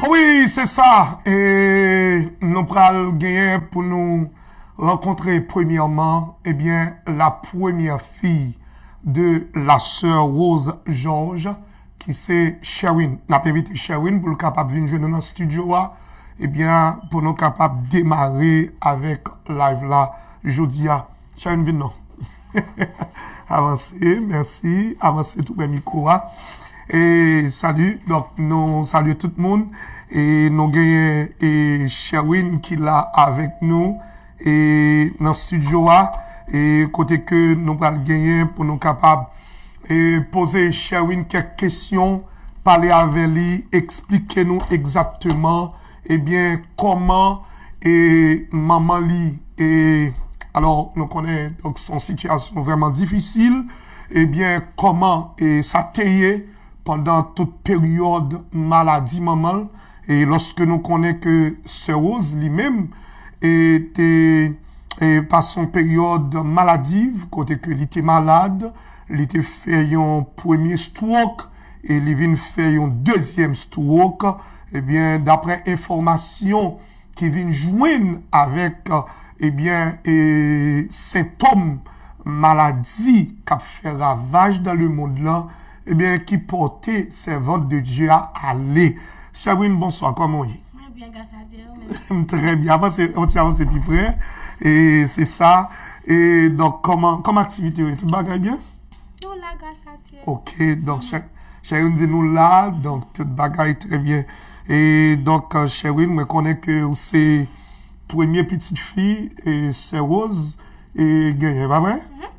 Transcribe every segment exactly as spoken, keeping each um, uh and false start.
Wi, se sa. E nou pral genyen pou nou rankontre premyèman, ebyen, la première fille de la sœur Rose Georges, ki se Sherwin. N ap envite Sherwin pou l kapab vin jwenn nou nan estidyo a, ebyen, pou nou kapab demare avèk live la jodi a. Sherwin, vin non. Avanse, mèsi. Avanse tou prè mikwo a. E sali, donk nou salye tout moun. E nou genyen e Sherwin ki la avèk nou e nan estidyo a. E kote ke nou pral genyen pou nou kapab e poze Sherwin kèk kesyon, pale avè li, eksplike nou egzakteman, ebyen, kòman e manman li e alò nou konnen donk se yon sitiyasyon vrèman difisil, ebyen, kòman e sa te ye pandan tout peryòd maladi manman l, e lòske nou konnen ke sè Rose li menm e te e pase yon peryòd maladiv kote ke li te malad, li te fè yon premye stroke e li vin fè yon dezyèm stroke. Ebyen, daprè enfòmasyon ki vin jwenn avèk, ebyen, e sentòm maladi k ap fè ravaj dan lemond lan, ebyen, ki pòte sèvant de Dye a ale. Sherwin, bonswa, kòman w ye? Mwen byen, gras a Dye, ou menm? M trè byen. Avanse, yon ti avanse pi prè. E se sa. E donk, kòman, kòman aktivite yo ye? Tout bagay byen? Nou la, gras a Dye. Ok, donk, Sherwin di nou la, donk, tout bagay trè byen. E donk, Sherwin, mwen konnen ke ou se premye pitit fi e sè Rose e genyen, pa vre?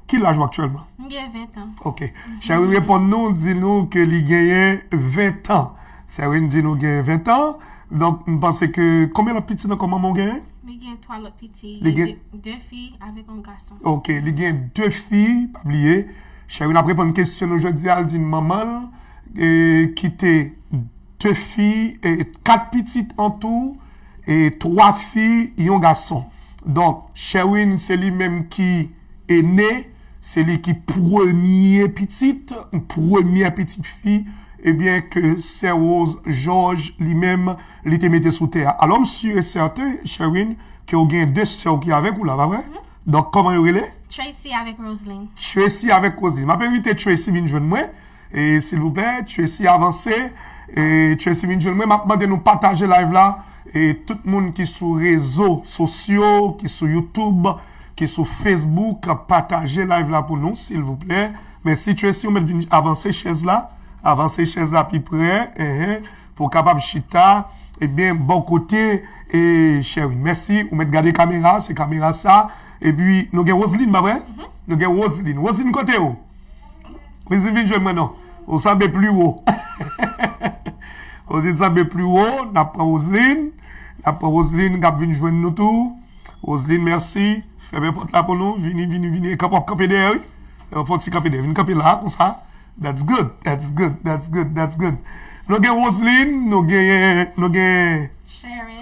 Ki laj ou aktyèlman? M gen ven tan. Ok. Sherwin reponn nou, di nou ke li genyen ven tan. Sherwin di nou genyen ven tan. Donk, m panse ke, konbyen lòt pitit ankò manman w genyen? Li gen twa lòt pitit. Li gen de, de fi avèk yon gason. Ok, li gen de fi, pa bliye. Sherwin ap reponn kesyon nou jodi a, l di n manman l e kite de fi, e kat pitit an tou, e twa fi, yon gason. Donk, Sherwin, se li menm ki ene, se li ki premye pitit, premyè pitit fi, ebyen, ke sè Rose Georges, li menm, li te mete sou tè a. Alò, m si e sèten, Sherwin, ke w gen de sè w ki avèk ou la, pa vre? Donk, kòman yo rele? Tracy avèk Roseline. Tracy avèk Roseline. M ap envite Tracy vin jwenn mwen. E, silvouplè, Tracy avanse. E, Tracy vin jwenn mwen. M ap mande nou pataje live la. E, tout moun ki sou rezo sosyo, ki sou YouTube, ki sou Facebook, pataje live la pou nou, silvouplè. Mèsi, Tracy, ou mèt vin avanse chèz la. Avanse chèz la pi prè. Enhen. Pou w kapab chita, ebyen, bò kote, e, Sherwin. Mèsi, ou mèt gade kamera, se kamera sa. Epi, nou gen Roseline, pa vre? Nou gen Roseline. Roseline, kote w? Roseline, vin jwenn mwen non. Ou sanble pli wo. Roseline sanble pli wo. N ap pran Roseline. N ap pran Roseline k ap vin jwenn nou tou. Roseline, mèsi. Fèmen pòt la pou nou. Vini, vini, vini. E kanpe, w ap kanpe dèyè, wi. E w ap fè yon ti kanpe dèyè. Vin kanpe la, konsa. That's good, that's good, that's good, that's good. Nou gen Roseline, nou gen, nou gen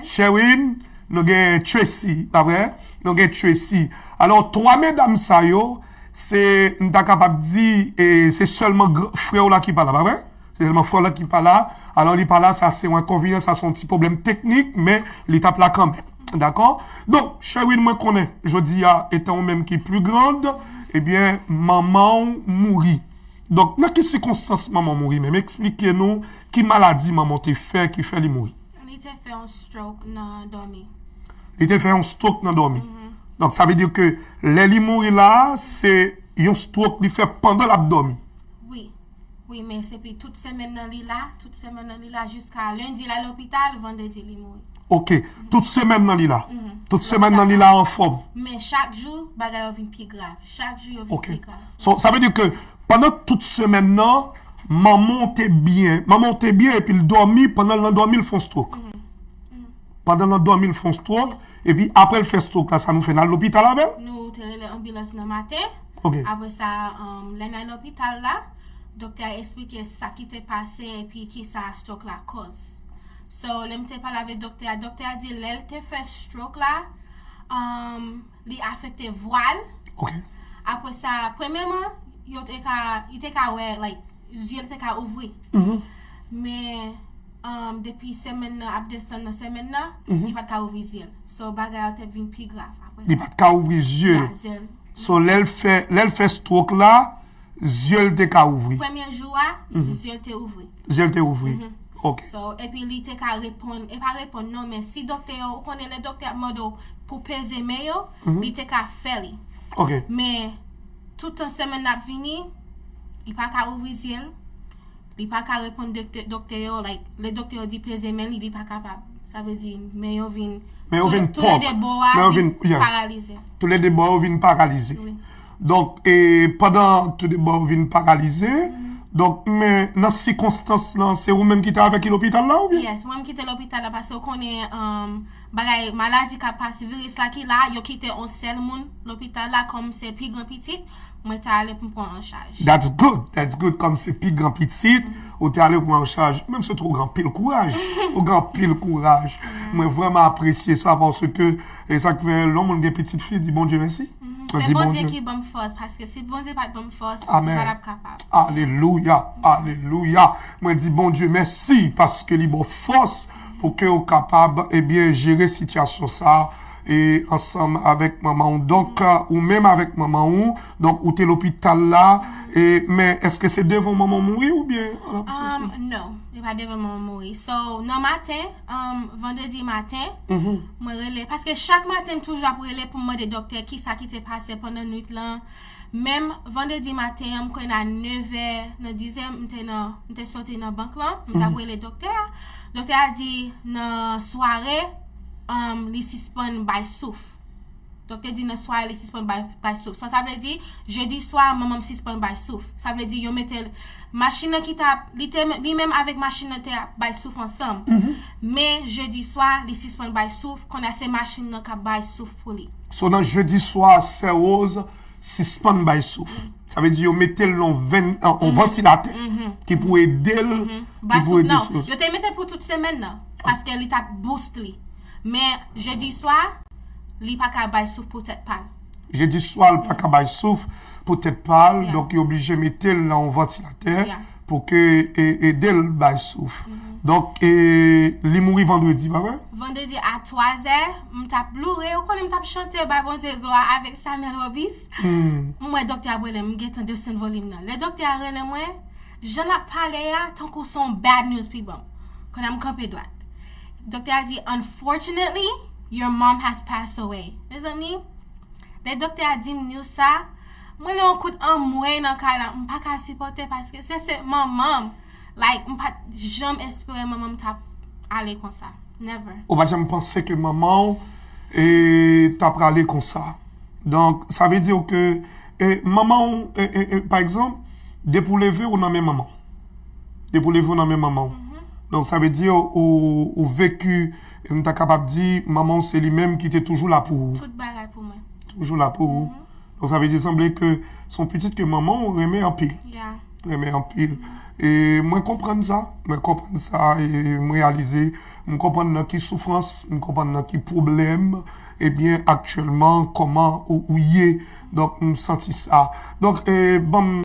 Sherwin, nou gen Tracy, pa vre? Nou gen Tracy. Alò, twa medam sa yo, se, m ta kapab di, e se sèlman gr-, frè w la ki pa la, pa vre? Se sèlman frè w la ki pa la. Alò, li pa la, sa se yon enkonvenyan, sa se yon ti pwoblèm teknik, men li t ap la kanmenm. Dakò? Donk, Sherwin, mwen konnen, jodi a, etan ou menm ki pli grand, ebyen, manman w mouri. Donk, nan ki sikonstans manman w mouri menm? Eksplike nou ki maladi manman w te fè ki fè li mouri. Li te fè yon stroke nan dòmi. Li te fè yon stroke nan dòmi. Donk, sa vle di ke lè li mouri la, se yon stroke li fè pandan l ap dòmi. Wi. Wi, men se pi tout semèn nan li la, tout semèn nan li la, jiska lendi l al lopital, vandredi li mouri. Ok, tout semèn nan li la. Tout semèn nan li la anfòm. Men chak jou, bagay yo vin pi grav. Chak jou, yo vin pi grav. So, sa vle di ke pandan tout semèn nan, manman w te byen. Manman w te byen epi l dòmi, pandan l nan dòmi, l fè yon stroke. Pandan l nan dòmi, l fè yon stroke, epi apre l fè stroke la, sa nou fè, n al lopital avè l? Nou te rele anbilans nan maten. Ok. Apre sa, um, lè n al lopital la, doktè a eksplike sa ki te pase epi ki sa stroke la koz. So, lè m te pale avèk doktè a, doktè a di lè l te fè stroke la, um, li afekte vwa l. Ok. Apre sa, premyèman, yo te ka, li te ka wè, like, zye l te ka ouvri. Men, um, depi semèn nan ap desann nan semèn nan, li pa t ka ouvri zye l. So, bagay yo te vin pi grav apre sa. Li pa t ka ouvri zye l. So, lè l fè, lè l fè stroke la, zye l te ka ouvri. Premye jou a, zye l te ouvri. Zye l te ouvri. Ok. So, epi li te ka reponn, e pa reponn non, men si doktè yo, ou konnen lè doktè ap mande w pou peze men yo, li te ka fè li. Ok. Men, tout tan semèn nan ap vini, li pa ka ouvri zye l, li pa ka reponn doktè, doktè yo, like, lè doktè yo di peze men li, li pa kapab. Sa vle di, men yo vin, men yo vin tou, tou le de bò a vin paralize. Tou le de bò yo vin paralize. Wi. Donk, e, pandan tou de bò yo vin paralize, donk, men nan sikonstans lan, se ou menm ki te avèk li lopital la, oubyen? Yes, mwen menm ki te lopital la, paske w konnen, um, bagay, maladi k ap pase, viris la ki la, yo kite yon sèl moun lopital la, kòm se pi gran pitit, mwen te ale pou m pran an chaj. That's good, that's good, kòm se pi gran pitit, ou te ale pran an chaj, menm si w te gen anpil kouraj, ou gen anpil kouraj. Mwen vrèman apresye sa, paske, e sa k fè, lè yon moun gen pitit fi, di Bondye mèsi. Se Bondye ki ban m fòs, paske si Bondye pa t ban m fòs, m pa t ap kapab. Alelouya, alelouya. Mwen di Bondye mèsi paske li ba w fòs pou ke w kapab, ebyen, jere sitiyasyon sa a, e ansanm avèk manman w. Donk, ou menm avèk manman w, donk, ou te lopital la, e, men èske se devan manman w mouri oubyen an absans ou? Um, non, li pa devan manman m mouri. So, nan maten, um, vandredi maten, mwen rele, paske chak maten m toujou ap rele pou m mande doktè kisa ki te pase pandan nwit lan. Menm vandredi maten an, m kwè nan nevè, nan dizè, m te nan, m te soti nan bank lan, m t ap rele doktè a. Doktè a di nan sware, um, li sispann bay souf. Doktè di nan sware li sispann bay, bay souf. Sa, sa vle di, jedi swa, manman m sispann bay souf. Sa vle di, yo mete l, machin nan ki t ap, li te, li menm avèk machin nan te ap bay souf ansanm. Men jedi swa, li sispann bay souf, kounye a se machin nan k ap bay souf pou li. So nan jedi swa, sè Rose sispann bay souf. Sa vle di yo mete l nan yon vantilatè ki pou ede l, ki pou ede souf. Yo te mete l pou tout semèn nan, paske li t ap boost li. Men jedi swa, li pa ka bay souf pou tèt pa l. Jedi swa, li pa ka bay souf pou tèt pa l, donk yo oblije mete l nan yon vantilatè pou ke e, ede l bay souf. Donk, e, li mouri vandredi, pa vre? Vandredi a twazè, m t ap loure, ou konnen m t ap chante, bay Bondye glwa avèk Samuel Robis. M wè doktè ap rele m, m gentan desann volim nan. Lè doktè a rele mwen, jan l ap pale a, tankou se yon bad news pi ban m. Kounye a m kanpe dwat. Doktè a di, "Unfortunately, your mom has passed away." Mezanmi, lè doktè a di m news sa, mwen nan yon kout anmwey nan kay la, m pa ka sipòte paske se, se manman m. Like, m pa t janm espere manman m t ap ale konsa. Never. Ou pa t janm panse ke manman w, e, t ap prale konsa. Donk, sa vle di ke, e, manman w, e, e, e, pa egzanp, depi w leve, ou nan men manman w. Depi w leve, ou nan men manman w. Donk, sa vle di, ou, ou, ou veki, e, m ta kapab di, manman w se li menm ki te toujou la pou ou. Tout bagay pou mwen. Toujou la pou ou. Donk, sa vle di, sanble ke se yon pitit ke manman w renmen anpil. Yeah. Renmen anpil. E mwen konprann sa. Mwen konprann sa e m reyalize. M konprann nan ki soufrans, m konprann nan ki pwoblèm, ebyen, aktyèlman, kòman ou, ou ye. Donk, m santi sa. Donk, e, ban m